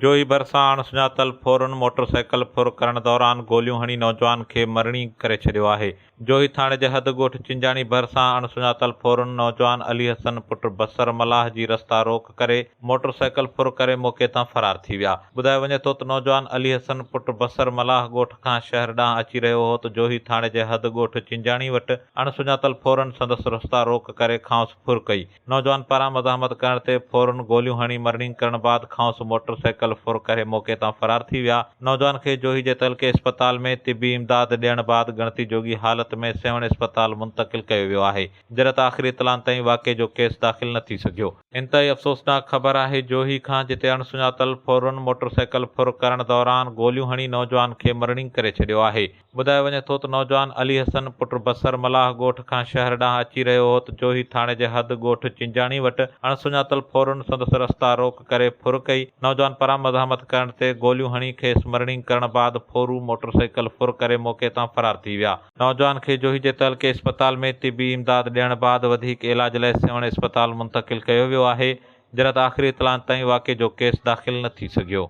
جوهي ڀرسان اڻ سڃاتل ڦورن موٽر سائيڪل ڦر ڪرڻ دوران گوليون هڻي نوجوان کي مرڻي ڪري ڇڏيو آهي. جوهي ٿاڻي جي حد ڳوٺ چنجاڻي ڀرسان اڻ سڃاتل ڦورن نوجوان علي حسن پٽ بصر ملاح جي رستا روڪ ڪري موٽر سائيڪل ڦر ڪري موقعي تان فرار ٿي ويا. ٻڌايو وڃي ٿو ته نوجوان علي حسن پٽ بصر ملاح ڳوٺ کان شهر ڏانهن اچي رهيو هو ته جوهي ٿاڻي جي حد ڳوٺ چنجاڻي وٽ اڻ سڃاتل ڦورن سندس رستا روڪ ڪري کانئس ڦر ڪئي. نوجوان پاران مزاحمت ڪرڻ تي ڦورن گوليون هڻي مرڻينگ ڪرڻ بعد کانئس موٽر سائيڪل ڦر ڪري موقعي تان فرار ٿي ويا. نوجوان کي جوهي جي تعلقي اسپتال ۾ طبي امداد ڏيڻ بعد ڳڻتي جوڳي حالت ۾ سيوهڻ اسپتال منتقل ڪيو ويو آهي. جڏهن ته آخري اطلاعن تائين واقعي جو ڪيس داخل نه ٿي سگهيو. انتهائي افسوسناڪ خبر آهي جوهي کان جتي اڻ سڃاتل ڦورن موٽر سائيڪل ڦر ڪرڻ دوران گوليون هڻي نوجوان کي مرڻينگ ڪري ڇڏيو آهي. ٻڌايو وڃي ٿو ته نوجوان علي حسن پٽ بصر ملاح ڳوٺ کان شهر ڏانهن اچي رهيو هو ته جوهي ٿاڻي جي حد ڳوٺ چنجاڻي وٽ اڻ سڃاتل ڦورن سندس رستا روڪ ڪري ڦر ڪئي، نوجوان پاران مزاحمت ڪرڻ تي گوليون هڻي کيس مرڻينگ ڪرڻ بعد ڦورو موٽر سائيڪل ڦر ڪري موقعي تان فرار ٿي ويا. نوجوان کي جوهي جي تعلقي اسپتال ۾ طبي امداد ڏيڻ بعد وڌيڪ علاج لاء سيوهڻ اسپتال منتقل ڪيو ويو آهي، جڏهن ته آخري اطلاعن تائين واقعي جو ڪيس داخل نه ٿي سگهيو.